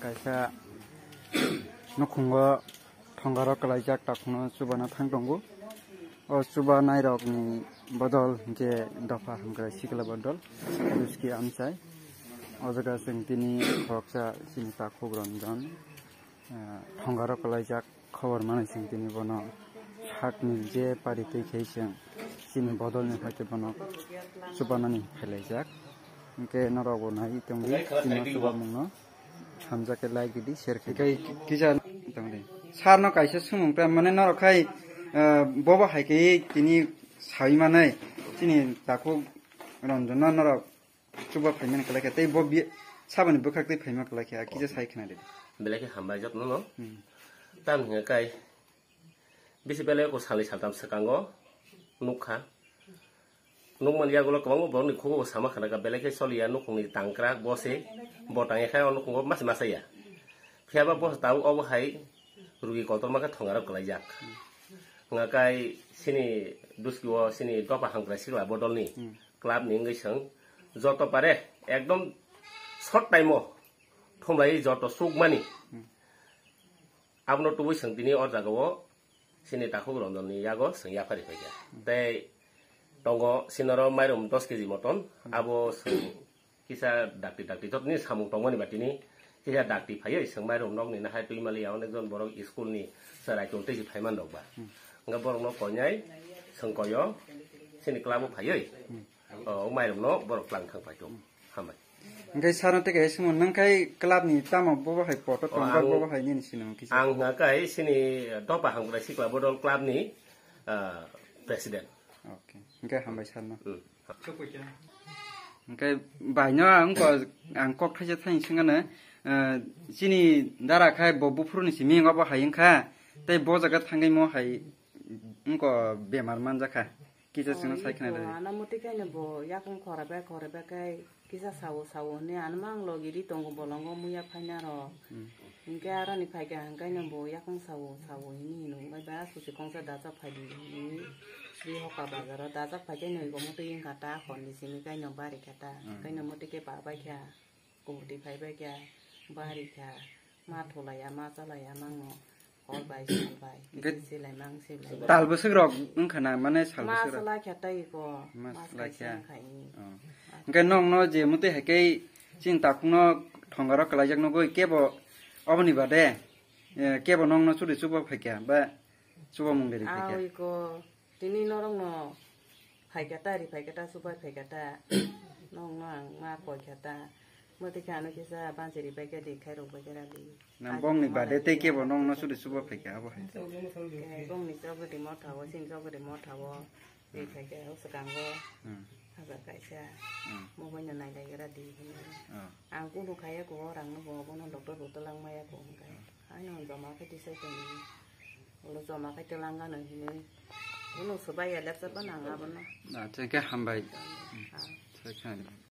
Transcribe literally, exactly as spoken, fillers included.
Kaisa nukhungo thongaro kwlaijak takhukno chubana thang tongo. O chubanairokni bodol hinkhe dopha hamkrai sikla bodol Duski Amchai. O jaga chwng tini khoroksa chini takhuk Ranjan, ah, thongaro kwlaijak khobor manwi chwng tini bono sakni je pari twi khe chwng chini bodolni hai khe bono chubanani phailaijak. Hinkhe norokbo nai tongdi chini chubamungno. Hamjak khe like ridi, share khe. Hinkhe kisa tongdi. Sarno kaisa swngmung ta mane norok khai, ah, bobo hai khe tini sawi manai chini takhuk Ranjan no norok chuba phaimani kwlai kha, tei bo bi-, saboni bwkhak tei phaima kwlai kha, kisa sai khna ridi. Belai khe hambai jotno no. Hmm. Tam hwnga kai bisi belai ko salni saltam swkango nukha. Nukmani yagulo kwbangma borokni khugo bo sama khana kha, belai khe choliya nukhungni tangkrak bo se, bo tangya khe o nukhugo mas masaya. Phiya ba bo tabuk obo hai rugi kotorma khe thongaro kwlaijak. Hwnga kai chini Duski o chini dopha hamkrai sikla bodolni Hmm. club ni wngwi chwng joto pare ekdom short time o thumlai joto chukmani. Hmm. Abono tubui chwng tini o jaga o chini takhuk Ranjan ni yago chwng yaphari phaikha. Tei tongo sinoro mairum dos keji moton, abo chwng kisa dakti dakti jotoni samung tongmani ba tini kisa dakti phaiwi chwng mairum nokni nahai twi maliya, onek jon borok school ni chwrai tong tei si phaiman rok ba. Hwnkhe borok no koinai chwng koyo chini club o phaiwi. O, o mairum no borok tlang thang pai tong. Hambai. Hwnkhe sano tei kaisa swngmung nang khai club ni tamo bobo hai poto O, tongbar ang, bobo hai nini sinung kisa. Ang hwnkha kai chini dopha hamkrai sikla bodol club ni, ah, president. Okay. Hwnkhe hambai sarno. Hmm. Hwnkhe baino ang ko, ang kok thaisa thani swngano, ah, chini dara khai bo buphuru ni simi obo hai wngkha. Tei bo jaga thangwi mo hai wngko bemar manjakha. Kisa chwngno sai khna rw. Ano muti kaino bo yakung khora bai khora bai kai kisa sawo sawo hwnwi ano mang logi ri tongo bolongo muya phaina rok. Hmm. Hinkhe aroni phaikha hwnkaino bo yakung sawo sawo hwnwi hino bai ba susi kongsa dajak phaidi hwnwi ri hoka bazaro dajak phaikhe nwi go muti wngkha ta honni simi kaino bari kha ta. Hmm. Kaino muti khe ba bai kha. Kumudi phaibai kha, bari kha, ma thulaiya, ma chalaiya, mangno hor bai, sal bai, Ge- kisi silai mang silai. Tal bwswk rok wngkha na, mane sal Ma bwswk rok? Salai kha tei ko, Ma mas salai kaisa kha. Wngkha i. Oh. Hwnkhe nokno je mwtwi hai khe chini takhukno thongaro kwlaijak nugwi kebo oboni bade, eh, kebo nokno chudi chuba phaikha ba chuba mung de ri phaikha. Awi ko. Tini norokno phaikha ta, ri phaikha ta, subai phaikha ta, nokno ang ma koikha ta, mwtwi khe ano kisa bansi ri baikha di, khairok baikha ra di. Na bongni bade tei kebo nokno sudi suba phaikha abo hai. Khe bongni chok gede motha o, sini chok gede motha o, ri phaikha o swkango, Hmm. Hajar kaisa, Hmm. Mobile no nailai gra di hwnwi. Oh. Ang kunu khaya ko, rang no bo, bono doctor bo twlang maya ko hwnkhai. Haino joma khe tisai tongdi. Ulo joma khe twlang gano hinwi. Uno swbai ya lepsa bana ang abono. Acha, khe hambai. Ah. Sai khani.